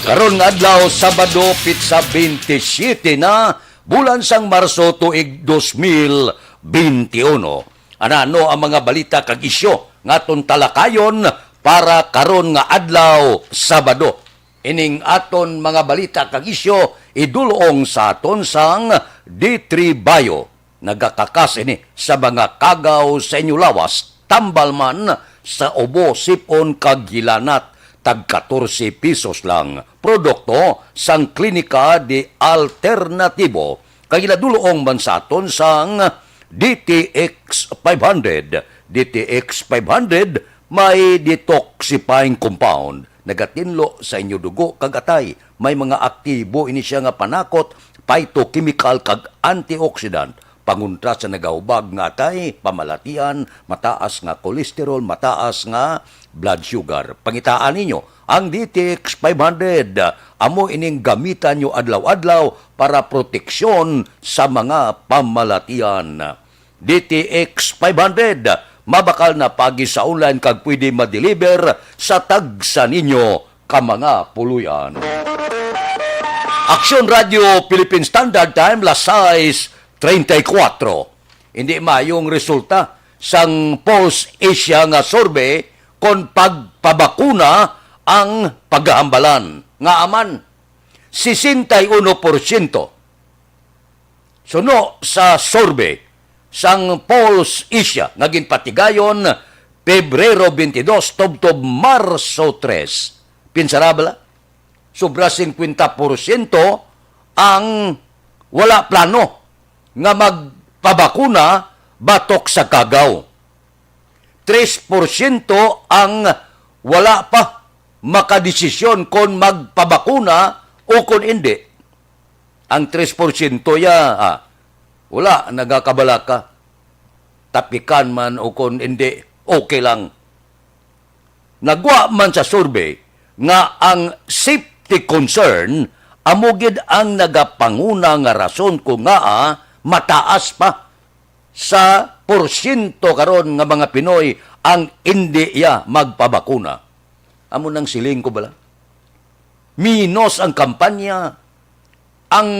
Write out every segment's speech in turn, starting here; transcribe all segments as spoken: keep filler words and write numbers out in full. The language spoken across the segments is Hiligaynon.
Karon nga adlaw, Sabado, pitsa twenty-seven na, bulan sang Marso, tuig dos mil twenty-one. Ano ang mga balita kag isyu nga aton talakayon para karon nga adlaw, Sabado? Ining aton mga balita kag isyu idulong sa aton sang D three Bio. Nagakakas ini sa mga kagaw sa inyo lawas, tambal man sa ubo, sip-on kag hilanat, tag katorse pesos lang. Produkto sang Klinika de Alternatibo, kag ginadulong man sa aton sang D T X five hundred. D T X five hundred may detoxifying compound, nagatinlo sa inyo dugo kag atay. May mga aktibo ini siya nga panakot, phytochemical kag antioxidant, pangontra sa nagahubag nga atay, pamalatian, mataas nga cholesterol, mataas nga blood sugar. Pangitaan ninyo ang D T X five hundred. Amo ining gamitan nyo adlaw-adlaw para proteksyon sa mga pamalatian. D T X five hundred, mabakal na paagi sa online kag pwede ma-deliver sa tagsa ninyo ka mga puloy-an. Aksyon Radio Philippine Standard Time, las sais treinta y cuatro. Hindi maayong resulta sang Pulse Asia nga survey kon pagpabakuna ang paghambalan. Ngaa man, sesenta y uno porsyento suno sa survey sang Pulse Asia nga ginpatigayon Pebrero twenty-dos tubtob Marso tres. Pinsara bala, sobra singkwenta porsyento ang wala plano nga magpabakuna batok sa kagaw. Tres porsyento ang wala pa makadesisyon kon magpabakuna o kon indi. Ang tres porsyento ya, ah, wala nagakabalaka. Tapikan man o kon indi, okay lang. Nagwa man sa survey nga ang safety concern amo gid ang nagapanguna nga rason kung ngaa mataas pa sa porsyento karon nga mga Pinoy ang indi ya magpabakuna. Amo nang siling ko bala, minos ang kampanya, ang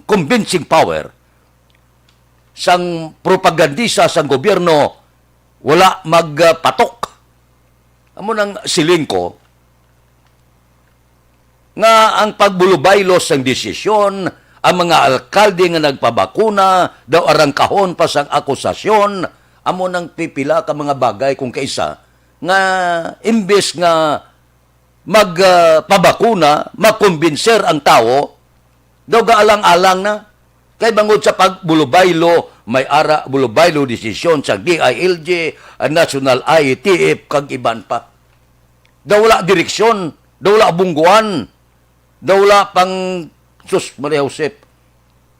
convincing power sang propagandista sang gobyerno wala magpatok. Amo nang siling ko nga ang pagbulubaylo sang desisyon, ang mga alkalde nga nagpabakuna daw arangkahon pa sang akusasyon, amo nang pipila ka mga bagay kung kaisa nga imbes nga mag, ah, pabakuna, makumbinser ang tawo, daw gaalang-alang na. Kay bangod sa pagbulubaylo, may ara bulubaylo desisyon sa D I L G, ah, National I A T F, kag iban pa. Daw wala direksyon, daw wala bungguan, daw wala pang, sus, Maria Josep,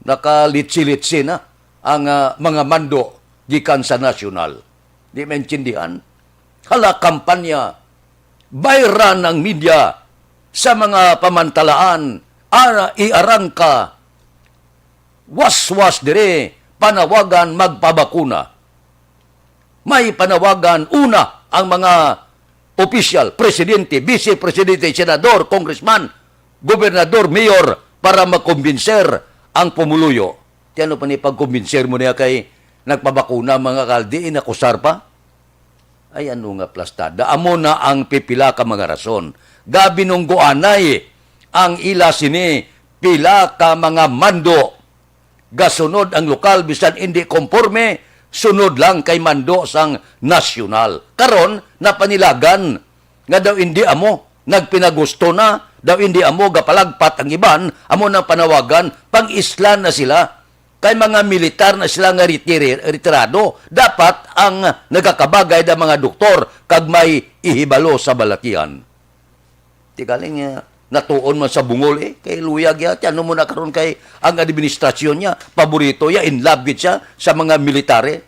nakalitsi-litsi na ang, ah, mga mando gikan sa nasyonal. Di maintindihan. Hala, kampanya, bayran ang media sa mga pamantalaan, ara, iarangka, waswas diri, panawagan magpabakuna. May panawagan, una, ang mga opisyal, presidente, vice presidente, senador, congressman, gobernador, mayor, para makumbinser ang pumuluyo. Ti ano pa ni pagkumbinser mo niya kay nagpabakuna, mga kaldi, inakusar pa? Ay, ano nga plastada? Amo na ang pipila ka mga rason. Gabinungguanay ang ila sini pila ka mga mando. Gasunod ang lokal, bisan indi konporme, sunod lang kay mando sang nasyonal. Karon, napanilagan nga daw indi amo, nagpinagusto na, daw indi amo gapalagpat ang iban, amo nang panawagan, pang-islan na sila. Kay mga militar na sila nga retire-, retirado, dapat ang nagakabagay na mga doktor kag may ihibalo sa balatian. Ti galing, ah, natuon man sa bungol, eh, kay luyag ya, ti ano mo na karon kay ang administrasyon niya, paborito ya, in love gid siya sa mga military.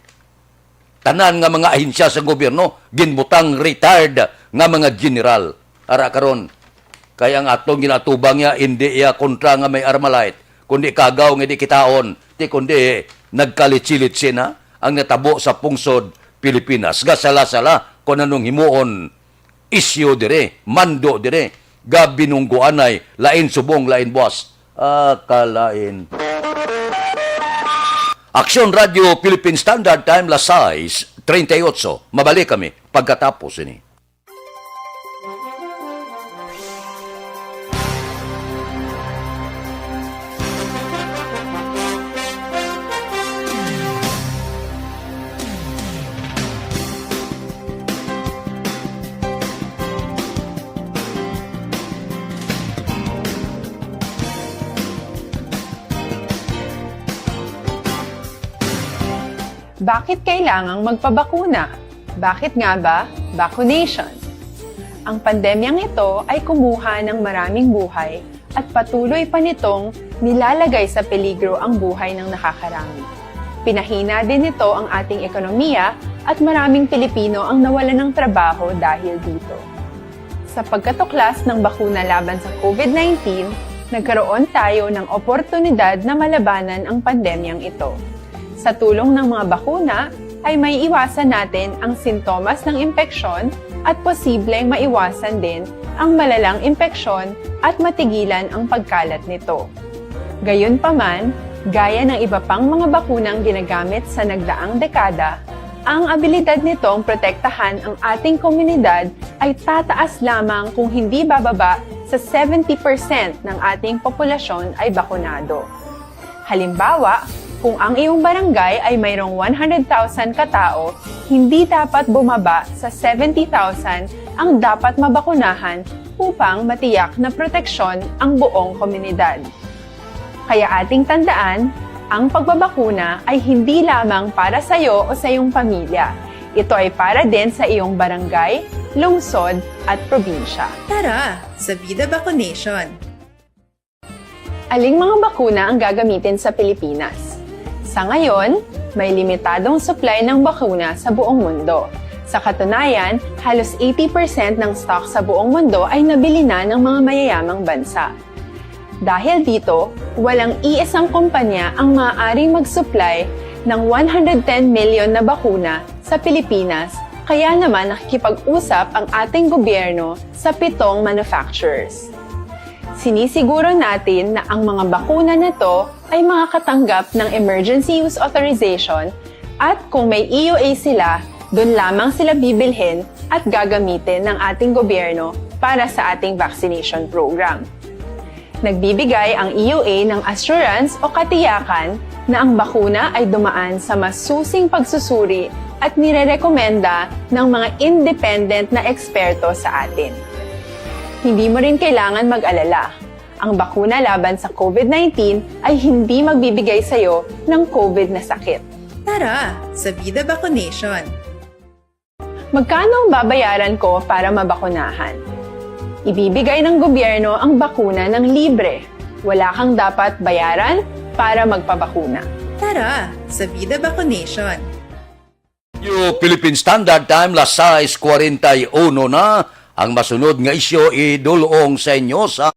Tanan nga mga ahensya sa gobyerno, ginbutang retired nga mga general. Ara karon, kay ang atong ginatubang ya, indi ya kontra nga may Armalite, kundi kagaw nga di kitaon, ti kundi nagkalitsi-litsi na ang natabo sa pungsod Pilipinas. Gasala-sala kung anong himuon isyu diri, mando diri. Gabinunggoanay, lain subong, lain buas. Ah, kalain. Aksyon Radio Philippine Standard Time, las sais treinta y ocho. Mabalik kami pagkatapos ini. Bakit kailangang magpabakuna? Bakit nga ba vaccination? Ang pandemyang ito ay kumuha ng maraming buhay at patuloy pa nitong nilalagay sa peligro ang buhay ng nakakarami. Pinahina din nito ang ating ekonomiya at maraming Pilipino ang nawalan ng trabaho dahil dito. Sa pagkatuklas ng bakuna laban sa COVID nineteen, nagkaroon tayo ng oportunidad na malabanan ang pandemyang ito. Sa tulong ng mga bakuna, ay may iwasan natin ang sintomas ng impeksyon at posibleng maiwasan din ang malalang impeksyon at matigilan ang pagkalat nito. Gayunpaman, gaya ng iba pang mga bakunang ginagamit sa nagdaang dekada, ang abilidad nitong protektahan ang ating komunidad ay tataas lamang kung hindi bababa sa seventy percent ng ating populasyon ay bakunado. Halimbawa, kung ang iyong barangay ay mayroong one hundred thousand katao, hindi dapat bumaba sa seventy thousand ang dapat mabakunahan upang matiyak na proteksyon ang buong komunidad. Kaya ating tandaan, ang pagbabakuna ay hindi lamang para sa iyo o sa iyong pamilya. Ito ay para din sa iyong barangay, lungsod, at probinsya. Tara, sa Vida Vaccination! Aling mga bakuna ang gagamitin sa Pilipinas? Sa ngayon, may limitadong supply ng bakuna sa buong mundo. Sa katunayan, halos eighty percent ng stock sa buong mundo ay nabili na ng mga mayayamang bansa. Dahil dito, walang iisang kumpanya ang maaaring mag-supply ng one hundred ten million na bakuna sa Pilipinas, kaya naman nakikipag-usap ang ating gobyerno sa pitong manufacturers. Sinisiguro natin na ang mga bakuna na to ay makakatanggap ng emergency use authorization at kung may E U A sila, dun lamang sila bibilhin at gagamitin ng ating gobyerno para sa ating vaccination program. Nagbibigay ang E U A ng assurance o katiyakan na ang bakuna ay dumaan sa masusing pagsusuri at nirerekomenda ng mga independent na eksperto sa atin. Hindi mo rin kailangan mag-alala. Ang bakuna laban sa COVID nineteen ay hindi magbibigay sa iyo ng COVID na sakit. Tara, sa Vida Vaccination! Magkano ang babayaran ko para mabakunahan? Ibibigay ng gobyerno ang bakuna ng libre. Wala kang dapat bayaran para magpabakuna. Tara, sa Vida Vaccination! Radyo Philippine Standard Time, las sais kwarenta y uno na. Ang masunod nga isyu idul-ong sa inyo sa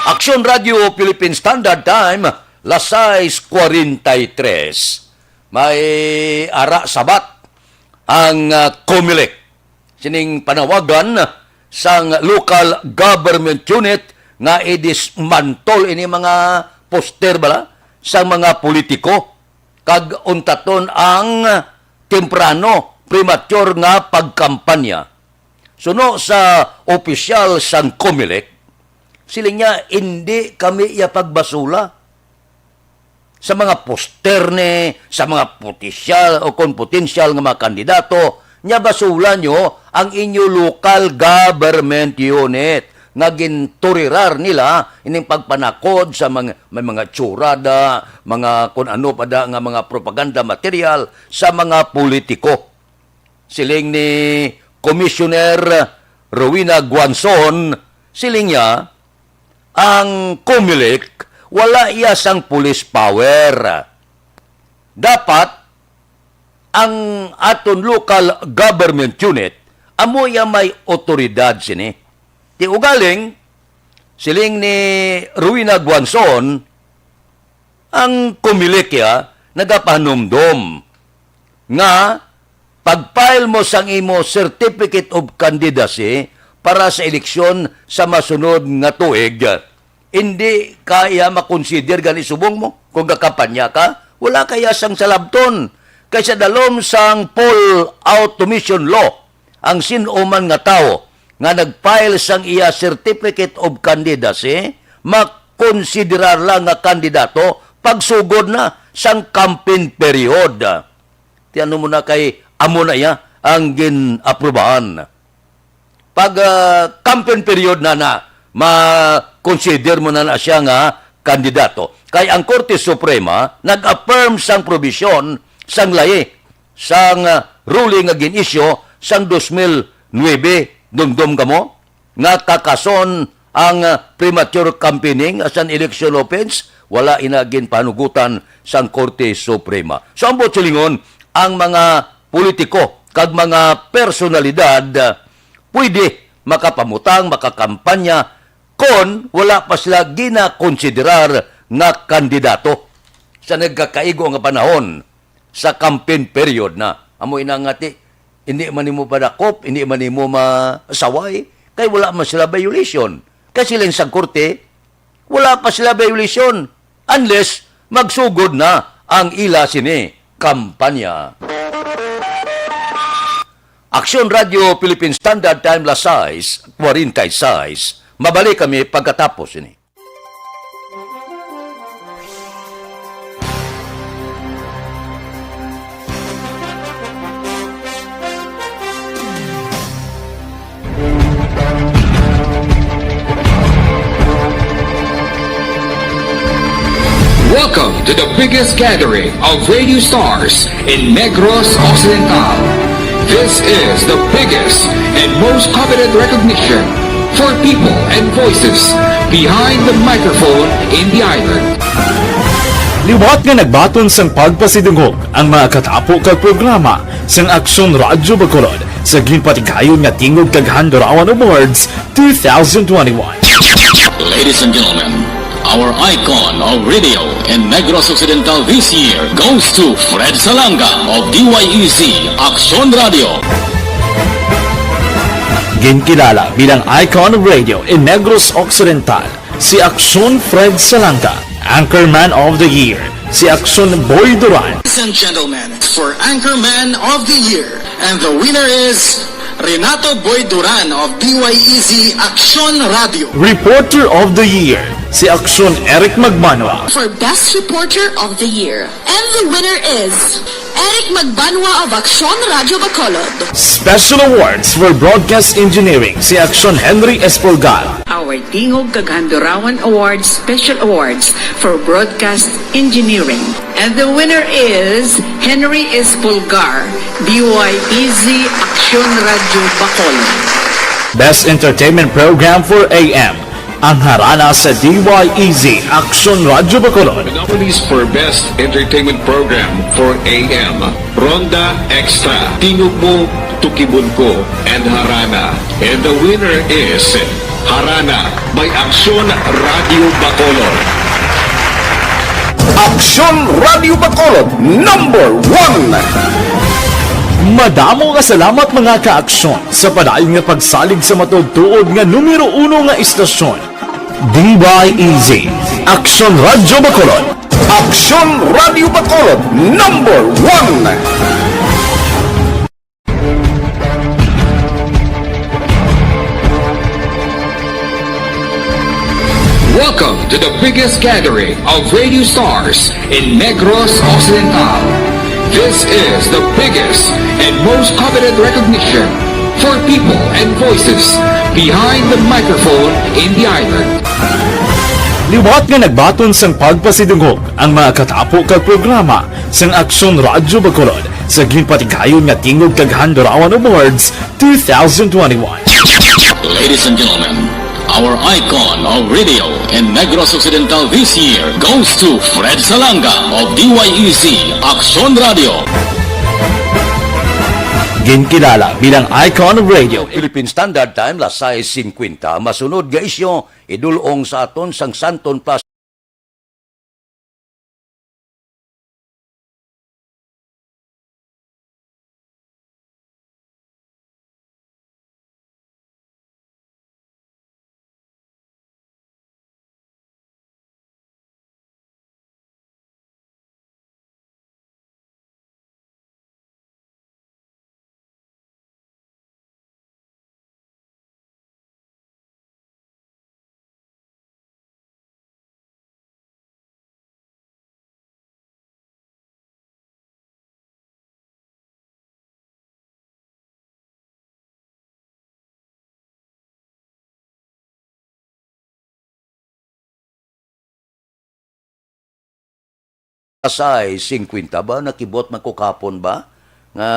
Aksyon Radio Philippine Standard Time, las sais cuarenta y tres. May ara sabat ang, ah, Comelec. Sining panawagan sang local government unit nga i-dismantle ini mga poster bala sang mga politiko kag untaton ang temprano, premature nga pagkampanya. Suno sa opisyal sang Comelec, siling niya, "Indi kami iya pagbasula sa mga poster ni, sa mga potensyal o kon potensyal nga mga kandidato, nya basula nyo ang inyo local government unit nga ginturirar nila ining pagpanakod sa mga, may mga tsurada, mga kun ano pa da nga mga propaganda material sa mga politiko." Siling ni Commissioner Rowena Guanzon, siling niya, ang Comelec wala iya sang police power. Dapat ang aton local government unit amo iya may otoridad sini. Ti ugaling, siling ni Rowena Guanzon, ang Comelec iya nagapahanumdom nga pag-file mo sang imo Certificate of Candidacy para sa eleksyon sa masunod nga tuig, hindi ka iya makonsider gani subong mo kung gakampanya ka, wala ka iya sang salabton. Kay sa dalom sang Poll Automation Law, ang sin-o man nga tawo nga nag-file sang iya Certificate of Candidacy makonsiderar lang nga kandidato pagsugod na sang campaign period. Ti ano mo na kay amo na iya ang gin-aprubahan. Pag, ah, campaign period na na, ma-consider mo na na siya nga kandidato. Kay ang Korte Suprema nag-affirm sang probisyon sang layi sang, ah, ruling nga gin-issue sang dos mil nuebe, dumdom kamo, nga kakason ang, ah, premature campaigning as an election offense, wala ina ginpanugutan sang Korte Suprema. So, ang buot silingon, ang mga politiko kag mga personalidad, ah, pwede makapamutang, makakampanya kon wala pa sila ginakonsiderar nga kandidato sa nagkakaigo nga panahon sa campaign period na. Amo ina nga ti, hindi man nimo madakop, hindi man nimo masaway, kay wala man sila violation. Kay siling sang korte, wala pa sila violation unless magsugod na ang ila sini kampanya. Aksyon Radio Philippine Standard Time, las sais cuarenta y seis. Mabalik kami pagkatapos ini. Welcome to the biggest gathering of radio stars in Negros Occidental. This is the biggest and most coveted recognition for people and voices behind the microphone in the island. Liwat nga nagbaton sang pagpasidungog ang mga katapo kag programa sang Aksyon Radyo Bacolod sa ginpatigayon nga Tingog kag Handurawan Awards two thousand twenty-one. Ladies and gentlemen, our icon of radio in Negros Occidental this year goes to Fred Salanga of D Y E Z Aksyon Radio. Ginkilala bilang icon of radio in Negros Occidental si Aksyon Fred Salanga, Anchorman of the Year si Aksyon Boy Duran. Ladies and gentlemen, for Anchorman of the Year, and the winner is Renato Boy Duran of D Y E Z Aksyon Radio. Reporter of the Year si Aksyon Eric Magbanwa. For Best Reporter of the Year, and the winner is Eric Magbanwa of Aksyon Radyo Bacolod. Special Awards for Broadcast Engineering si Aksyon Henry Espolgar. Our Tingog kag Handurawan Awards Special Awards for Broadcast Engineering. And the winner is Henry Espolgar, D Y E Z Aksyon Radyo Bacolod. Best Entertainment Program for A M, ang harana sa D Y E Z Aksyon Radyo Bacolod. The nominees for Best Entertainment Program for A M, Ronda Extra, Tingog Mo, Tukibon Ko, and Harana. And the winner is Harana by Aksyon Radio Bacolod. Aksyon Radio Bacolod, number one. Madamo nga salamat, mga ka-aksyon, sa padayon nga pagsalig sa matuod-tuod nga numero uno nga istasyon. D Y E Z, Aksyon Radyo Bacolod. Aksyon Radyo Bacolod, number one. Welcome to the biggest gathering of radio stars in Negros Occidental. This is the biggest and most coveted recognition for people and voices behind the microphone in the island. Liwat nga nagbaton sang pagpasidungog ang mga katapo kag programa sang Aksyon Radyo Bacolod sa ginpatigayon nga Tingog kag Handurawan Awards two thousand twenty-one. Ladies and gentlemen, our icon of radio in Negros Occidental this year goes to Fred Salanga of D Y E Z Aksyon Radio. Ginkilala bilang icon of radio. Philippine Standard Time, las sais cincuenta. Masunod nga isyu, idul-ong sa aton sang Santon Plus. Pasay cincuenta ba, nakibot man ko kahapon ba nga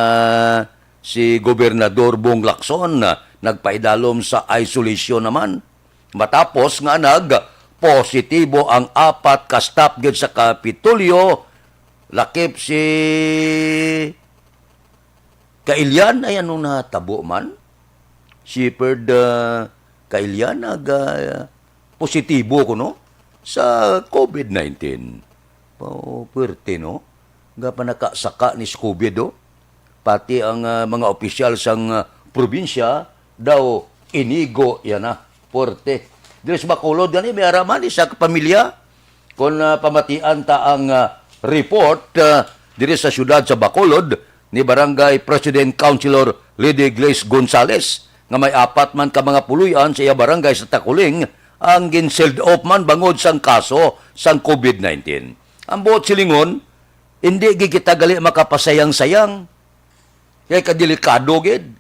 si Gobernador Bong Lacson, ah, nagpaidalom sa isolation naman. Matapos nga nag-positibo ang apat ka staff gid sa Kapitolyo, lakip si Kailian, ay, ano natabo man? Shepherd, ah, Kailian, nag, ah, positibo kuno sa covid nineteen. Oh, puwerte, no? Nga panakasaka ni sa covid, oh. Pati ang, ah, mga opisyal sang, ah, probinsya daw inigo yana. Puwerte. Diri sa Bacolod gani, may ara man, isa ka pamilya. Kon, ah, pamatian ta ang, ah, report, ah, diri sa siyudad sa Bacolod ni Barangay President Councilor Lady Grace Gonzales, nga may apat man ka mga puloy-an sa iya barangay sa Taculing ang gin-sealed off man bangod sang kaso sang covid nineteen. Ang buot silingon, indi gid kita gali makapasayang-sayang. Kay kadelikado gid.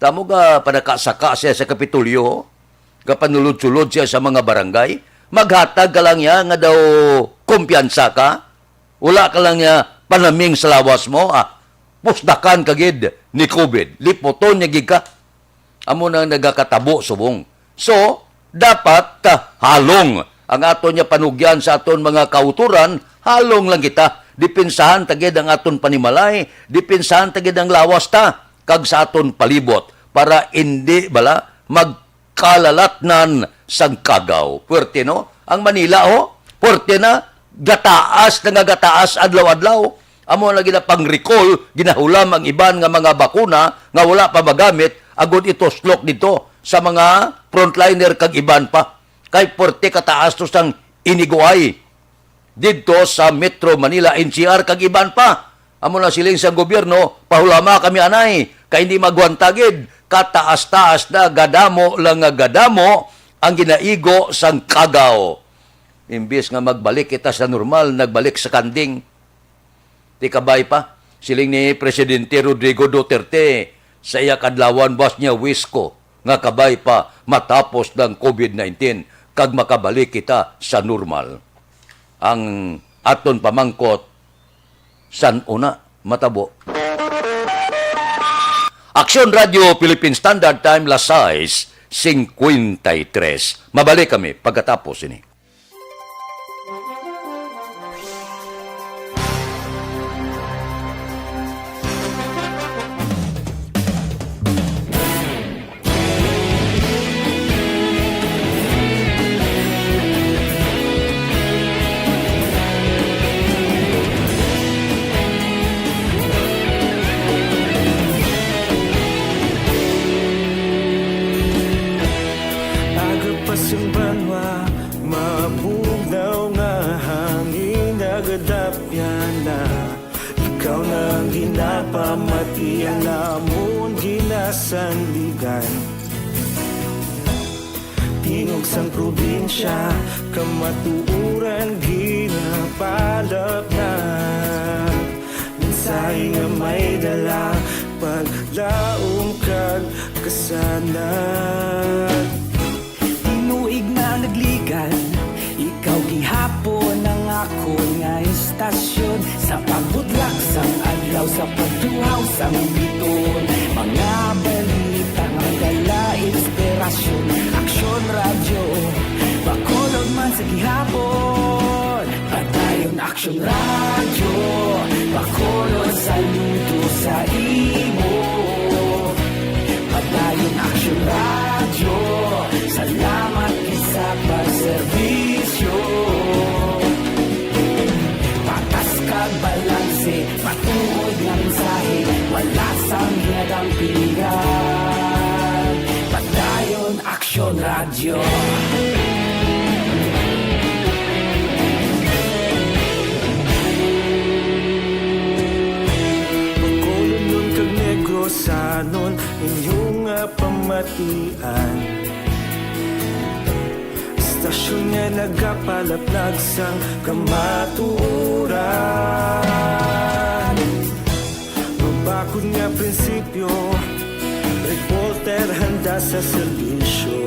Tamo nga panakasaka siya sa Kapitolyo, nga panulod-sulod siya sa mga barangay. Maghatag ka lang niya nga daw kumpiyansa ka. Wala ka lang niya panaming sa lawas mo, ah. Pusdakan ka gid ni covid. Liputon niya gid ka. Amo na nagakatabo subong. So, dapat, ah, halong ang aton nga panugyan sa aton mga kautoran, halong lang kita. Depensahan ta gid ang aton panimalay, depensahan ta gid ang lawas ta, kag sa aton palibot, para indi bala magkalalatnan sang kagaw. Puwerte, no? Ang Manila, oh, puwerte na, gataas na nga gataas adlaw-adlaw. Amo na gina pang-recall, ginahulam ang iban nga mga bakuna nga wala pa magamit, agud ituslok didto sa mga frontliner kag iban pa. Kay puwerte kataas to sang iniguay didto sa Metro Manila, N C R, kag iban pa. Amo na siling sang gobyerno, "Pahulama kami anay, kay hindi magwanta gid, kataas-taas na, gadamo lang nga gadamo ang ginaigo sang kagaw." Imbis nga magbalik kita sa normal, nagbalik sa kanding. Ti kabay pa, siling ni Presidente Rodrigo Duterte sa iya kadlawan, bas niya wish ko nga kabay pa matapos ng covid nineteen kag makabalik kita sa normal. Ang aton pamangkot, san-o na matabo? Aksyon Radio Philippine Standard Time, las sais cincuenta y tres. Mabalik kami pagkatapos ini. Pamati ang namon ginasandigan. Tingog sang probinsya, kamatuoran ginapalapnag. Mensahe nga may dala, paglaom kag kasanag. Tinuig na nagligan, ikaw gihapon ang akon nga istasyon. Sa pagbutlak sang adlaw, sa pagtuhaw sang biton, mga balita nga dala inspirasyon. Aksyon Radyo, Bacolod man sa gihapon. Padayon Aksyon Radyo, Bacolod, saludo sa imo. Padayon Aksyon Radyo, salamat gid sa pagserbisyo. Patas kag balanse, matuod nga mensahe, wala sang ginadampingan. Padayon Aksyon Radyo. Bacolodnon kag Negrosanon, inyo nga pamatian. Istasyon nga nagapalaplag sang kamatuoran. Mabakod nga prinsipyo, reporter handa sa serbisyo.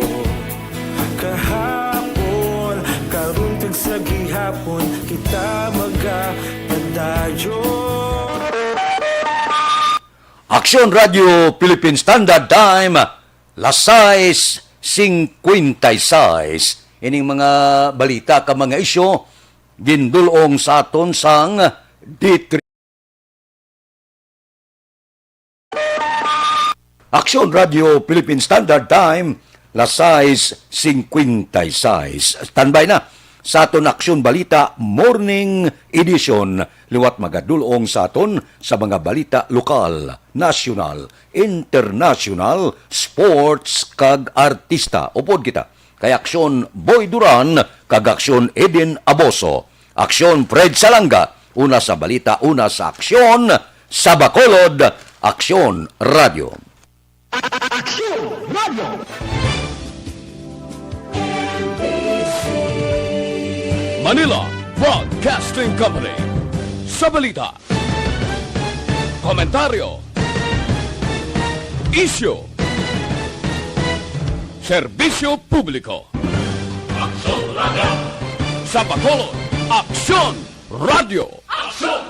Kahapon, karon kag sa gihapon, kita magapadayon. Aksyon Radyo Philippine Standard Time, las sais cincuenta y seis. Ining mga balita kag mga isyu gindul-ong sa aton sang D three. Aksyon Radyo Philippine Standard Time, las sais cincuenta y seis. Standby na sa aton Aksyon Balita Morning Edition. Liwat magadul-ong sa aton sa mga balita lokal, nasyonal, internasyonal, sports, kag artista. Upod kita kay Aksyon Boy Duran kag Aksyon Eden Aboso. Aksyon Fred Salanga, una sa balita, una sa aksyon, sa Bacolod, Aksyon Radyo. Aksyon Radyo. Manila Broadcasting Company. Sa balita, komentaryo, isyu, serbisyo publiko. Aksyon Radyo. Sa Bacolod, Aksyon Radyo. Aksyon